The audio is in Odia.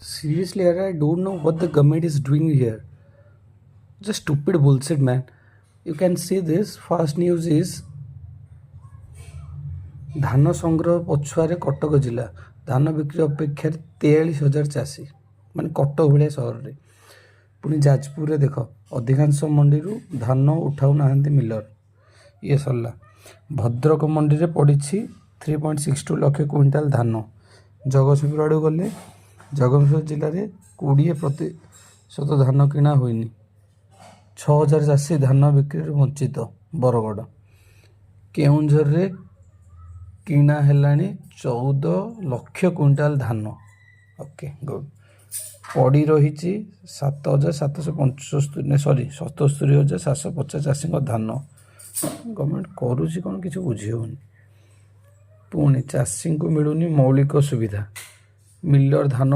Seriously, I don't know what the government is doing here. Just stupid bullshit, man. You can see this. First news is ଧାନ ସଂଗ୍ରହ ପଛୁଆରେ କଟକ ଜିଲ୍ଲା। ଧାନ ବିକ୍ରି ଅପେକ୍ଷାରେ 43,000 ଚାଷୀ, ମାନେ କଟକ ଭଳିଆ ସହରରେ। ପୁଣି ଯାଜପୁରରେ ଦେଖ, ଅଧିକାଂଶ ମଣ୍ଡିରୁ ଧାନ ଉଠାଉନାହାନ୍ତି ମିଲର। ଇଏ ସରିଲା। ଭଦ୍ରକ ମଣ୍ଡିରେ ପଡ଼ିଛି 3.62 ଲକ୍ଷ କୁଇଣ୍ଟାଲ ଧାନ। ଜଗତସିଂହପୁର ଆଡ଼କୁ ଗଲେ, ଜଗତସିଂହପୁର ଜିଲ୍ଲାରେ 20% ଧାନ କିଣା ହୋଇନି। 6,000 ଚାଷୀ ଧାନ ବିକ୍ରିରୁ ବଞ୍ଚିତ। ବରଗଡ଼, କେଉଁଝରରେ କିଣା ହେଲାଣି 14 ଲକ୍ଷ କୁଇଣ୍ଟାଲ ଧାନ। Okay, good. ପଡ଼ି ରହିଛି 7,775, ସରି, 77,750 ଚାଷୀଙ୍କ ଧାନ। ଗଭର୍ଣ୍ଣମେଣ୍ଟ କରୁଛି କ'ଣ, କିଛି ବୁଝି ହେଉନି। ପୁଣି ଚାଷୀଙ୍କୁ ମିଳୁନି ମୌଳିକ ସୁବିଧା। ମିଲର ଧାନ